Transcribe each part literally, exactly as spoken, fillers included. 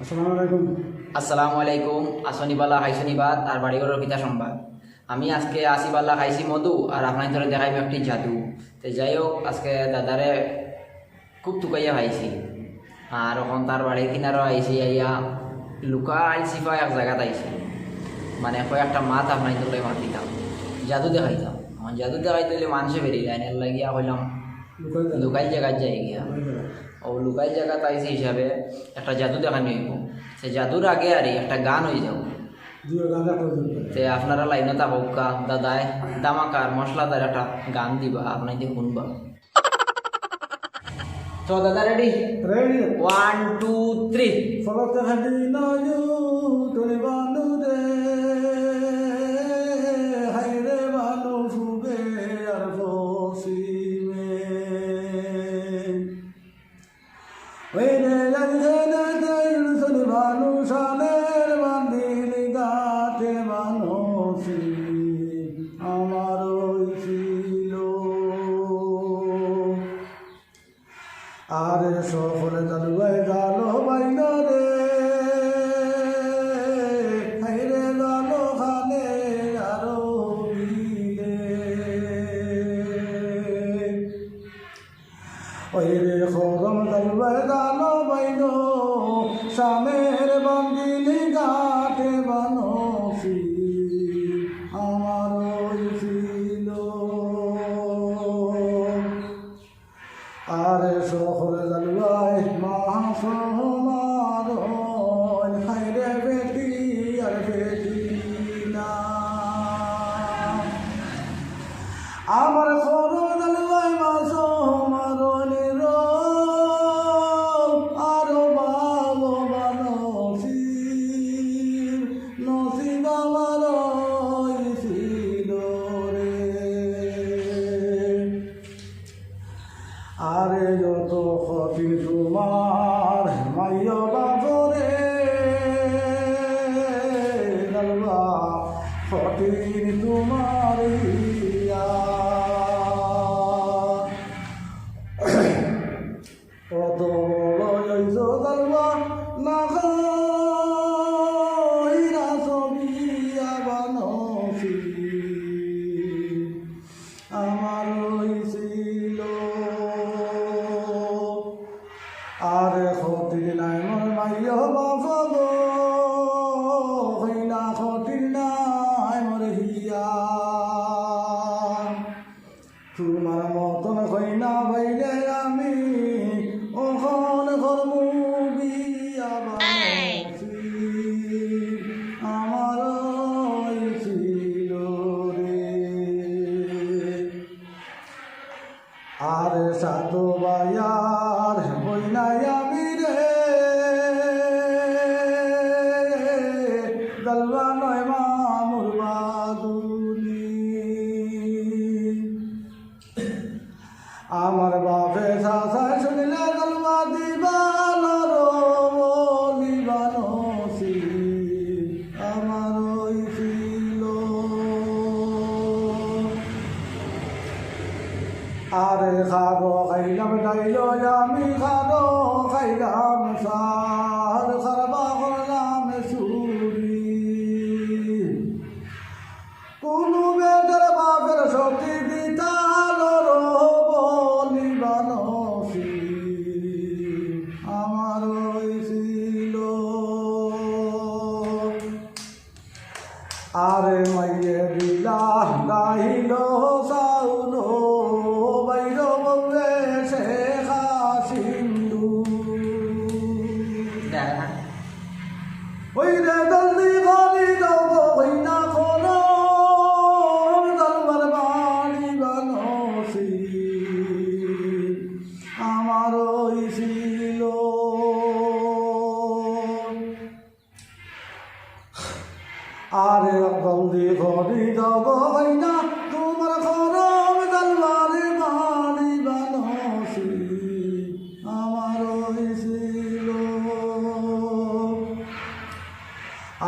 আসসালামু আলাইকুম। আসসালামু আলাইকুম। আছনি বালা, খাইছনি ভাত, আর বাড়ি ঘরর কিতা সংবাদ? আমি আজকে আছি বালা, খাইছি মধু, আর আপনাইনতরে দেখাইমু একটি জাদু। তে যাই হোক, আজকে দাদারে খুব তুকাইয়া পাইছি, আর অখন তার বাড়ির কিনারো আইছি, আইয়া লুকাইল ছিপা এক জাগাত আইছি, মানে কয়েকটা মাত আপনাইনতরে মাতিতাম, জাদু দেখাইতাম। অখন জাদু দেখাইতে অইলে মানষে বেরিলাইন, এরলাগিয়া কইলাম লুকাইল জাগাত। লুকাইল জাগাত যাই গিয়া। লুকাইল জাগাত। অউ লুকাইল জাগাত আইছি হিসাবে একটা জাদু দেখানি অইবো। সে জাদুর আগে আরি একটা গান অই যাউক। জি, অউ গান রাখো, জি। তে আপনারা লাইনো থাকউক্কা, দাদায় ধামাকার মশলাদার একটা গান দিবা, আপনাইনতে হুনবা। তো দাদা, ready? Ready. One, two, three. ফরক হাদি নয়ু তুলি বানু রে, হায়রে বানু ফুবে আর ফসিমে। ওই রে জানখানে তেইর সনি বানু সানের বান্দিল গাতে বানসি আমার অইছিল। আরে সকলে জালুয়ায় জালো বাইন রে, হায়রে জালো খানে আরো বিলে। ওই রে খরম জালুয়ায় জালো বাইন, সানের বান্দিল গাতে বানসি আমার অইছিল। আরে সকলে জালুয়ায় মাছ মারইন, হায়রে বেটি আর বেটি না। আমার খরম জালুয়ায় মাছ মারইন রে, আর বাবা বানসি, নসিব আমার অইছিল রে। আরে যত কঠিন তুমার মাইয়া বাফরে, জালুয়া কঠিন তুমার হিয়া। অত বড় অইছো জালুয়া না কইরা সবিয়া বানসি আমার অইছিল। আরে কঠিন নায় মোর মাইয়া বাফ গো, কইলা কঠিন নায় মোর হিয়া। তুমার মতন কইনা পাইলে আমি অখন করমু বিয়া বানসি আমার অইছিল রে। আরে সাত ভাইয়ার বইনাই আমি রে, জালুয়া নয় মামুর বাদুলি। আমার বাফে চাচায় শুনিলে জালুয়া দিবা নরম বলি বানসি আমার অইছিল। আরে খাবো খাইলাম ডাইল, আমি খাবো খাইলাম সার, খারবা করলাম চুরি। কুনু বেটার বাফের সতী দিতা নরম বলি বানসি আমার অইছিল। আরে মাইয়ে দিলা গাইল চাউল, বাইর বউয়ে শেখা সিন্ধু। ওই রে জলদি করি দাও গো, ওই না করো, জালুয়ার বাড়ি বানসি আমার অইছিল। আরে জলদি করি দাও গো, ওই না তুমার করম জালুয়ার বাড়ি বানসি আমার অইছিল।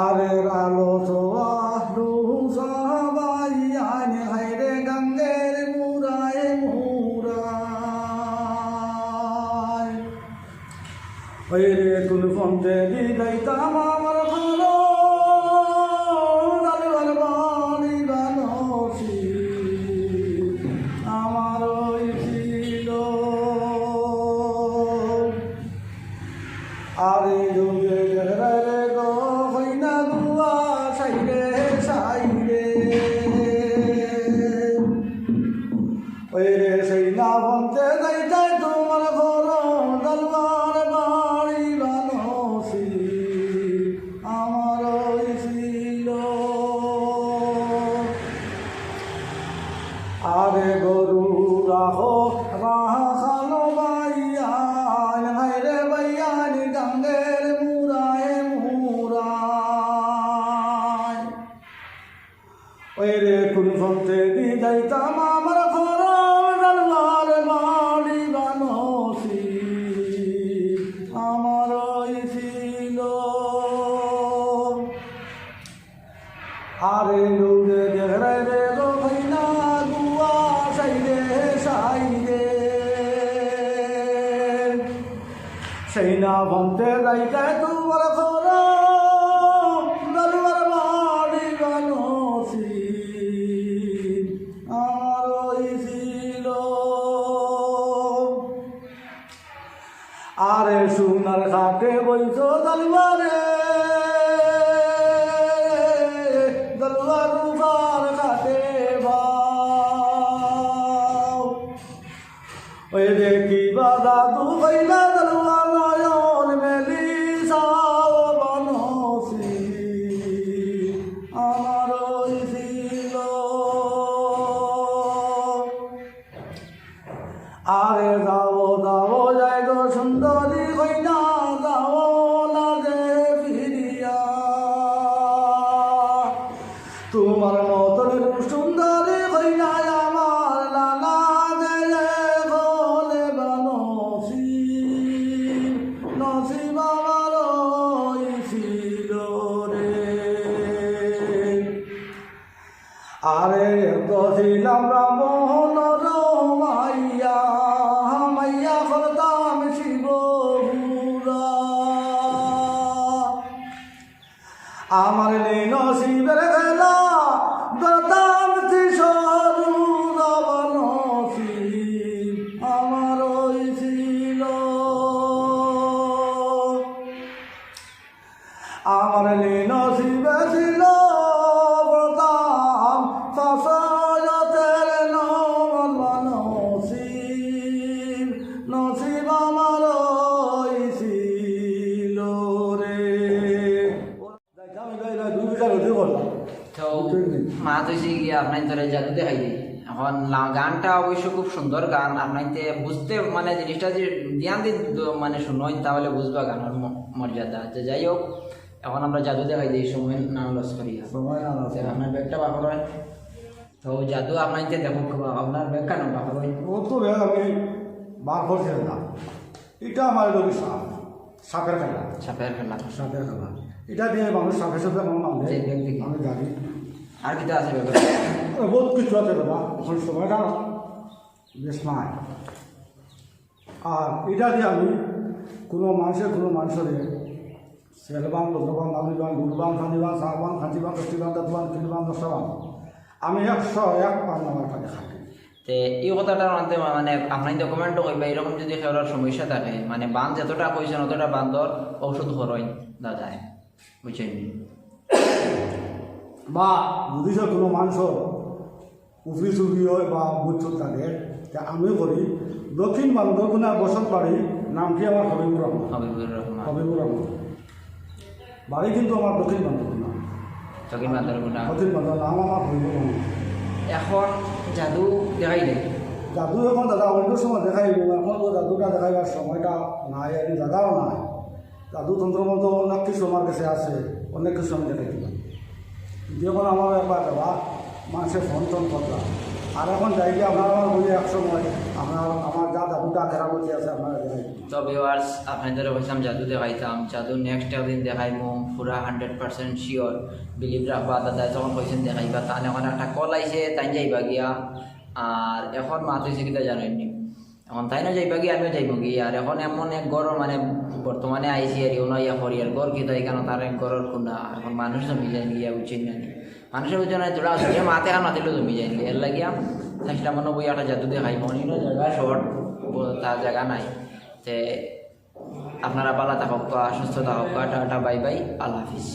আরে আলো সোয়া দুসা বাইয়াইন হায়রে গাঙ্গের মুরায় মুরায়। ওই রে কোন ফোন দিতাম আমার খরচ, জালুয়ার বাড়ি বানছি, আমার হইছিল। আরে যুগে গেরারে গো, হই না গুয়া, সাইরে, সাইরে। ওই রে, সেই না বলতে যাইতে তোমার ঘর, জালুয়ার বাড়ি বানছি, আমার হইছিল। আরে গরু রাখো, রাখালো বাইয়ান, হায় রে বাইয়ান, গাঙ্গের মুরায় মুরায়। ওই রে, কোন ফন্তে দি যাইতাম আমার খরম, জালুয়ার বাড়ি বানছি, আমার হইছিল। আরে নুরে দেখরাই রে গো, হই না গুয়া, সাইরে, সাইরে। সেই না বলতে যাইতে তোমার খরম, জালুয়ার বাড়ি বানছি, আমার হইছিল। আরে সোনার খাটে বইছো জালুয়ারে, জালুয়ার রূপার খাটে বাও। ওই দেখিবা জাদু কইলা জালুয়া নয়ন মেলি চাও বানছি, আমার হইছিল। আরে যাও, যাও, যাই গো সুন্দরী কইনা, যাও না যে ফিরিয়া। তোমার মতন রূপ সুন্দরী কইনা আমার নানা দেয়ে বলে বানছি, নসিব আমার হইছিল রে। আরে তো ছিলাম রাবণর মাইয়া, মাইয়া করতাম শিব পুরা। আমার লীন শিবের খেলা, ধরতাম ত্রিশূল রাবণ শিব আমার হইছিল। আমার লীন শিবে ছিল প্রথম, সসয়তের নমন নসিব, নসিব আমার হইছিল রে। যাইতাম, এবার, এবার দুই বিচার হতে বললাম। তো বুঝলি? মাত হইছে কি, আপনার ধরে জাদু দেখাই দিই। এখন লা-, গানটা অবশ্য খুব সুন্দর গান, আপনাইতে বুঝতে, মানে, জিনিসটা যে ধ্যান দিয়ে দ-, মানে, শুনইন, তাহলে বুঝবা গানের ম-, মর্যাদা। তো যাই হোক, এখন আমরা জাদু দেখাই দিই, সময় না লস করিয়া। সময় না লস করিয়া। আপনার ব্যাগটা বার করইন। তো জাদু আপনাইতে দেখো, আপনার ব্যাগটা না বার করইন। ও তো ব্যাগ আমি বার করছি না। এটা আমার লোক সাপ, সাপের খেলা। সাপের খেলা। সাপের খেলা। এটা দিয়ে মানুষ সাপে সাপে আমার মারলে যে ব্যক্তি কি? আমি জানি। আর কিতা আছে ব্যাপারে? আরে, বহুত কিছু আছে দাদা, এখন সময়টা বেশ নাই। আর এটা দিয়ে আমি কোনো মানুষের, কোনো মানুষের সেলবান, লোদ্রবান, নামলিবান, গুরুবান, খানিবান, সাহবান, খাঁচিবান, কষ্টিবান, দাঁতবান, কিলবান, দশাবান, আমি একশো এক পান আমার কাছে খাটি। তে এই কথাটার মধ্যে মানে আপনাইতে কমেন্টও কইবা, এরকম যদি কেউর সমস্যা থাকে, মানে বান যতটা কইছেন অতটা বান্দর ঔষধ করইন দাদায়, বুঝছেন নি? বা যদি সে কোনো মানুষের উফি চুফি হয় বা বুঝছুট থাকে, তে আমি করি দক্ষিণ বান্দরগুনা বসত বাড়ি, নাম কি আমার হবিবুর রহমান। হবিবুর রহমান। হবিবুর রহমান। বাড়ি কিন্তু আমার দক্ষিণ বান্দরগুনা। দক্ষিণ বান্দরগুনা। দক্ষিণ বান্দর, নাম আমার হবিবুর রহমান। এখন জাদু দেখাইলে? জাদু এখন দাদা অন্য সময় দেখাইব, এখন তো জাদুটা দেখাইবার সময়টা নাই, আর জায়গাও নাই। জাদু তন্ত্র মন্ত্র অনেক কিছু আমার কাছে আছে, অনেক কিছু আমি দেখাই দিলাম। যখন আমার একবার দেওয়া মানুষের ফোন টোন করলাম, আর এখন যাই গিয়ে আপনার আমার বলি এক সময় আপনার আমার যা জাদুটা কেরামতি আছে আপনারা দেখাই দিন। তো ভিউয়ার্স, আপনাদের কইছিলাম জাদু দেখাইতাম, জাদু নেক্সট একদিন দেখাইমু, পুরা হান্ড্রেড পার্সেন্ট শিওর। বিলিভ রাখবা, দাদা যখন কইছেন দেখাইবা, তান এখন একটা কল আইছে, তাইন যাইবা গিয়া। আর এখন মাত হইছে কিতা জানেননি, এখন তাইনও যাইবা গিয়া, আমিও যাইমু গিয়া। আর এখন এমন এক গরম, মানে বর্তমানে আইছি আর ইউনো ইয়া করি আর ঘর কিতা এখানো তার এক ঘরর কুনা, এখন মানুষ জমি যাইন গিয়া, বুঝছইন না নি? মানুষের বুঝছইন না, জোড়া আছে, যে মাতে কান মাতিলেও জমি যাইন গিয়া। এর লাগিয়া চেষ্টা মনে করি একটা জাদু দেখাই, মনে হইল জায়গা শর্ট, তার জায়গা নাই। তে আপনারা ভালা থাকউক্কা, সুস্থ থাকউক্কা, টাটা বাই বাই, আল্লাহ হাফিজ।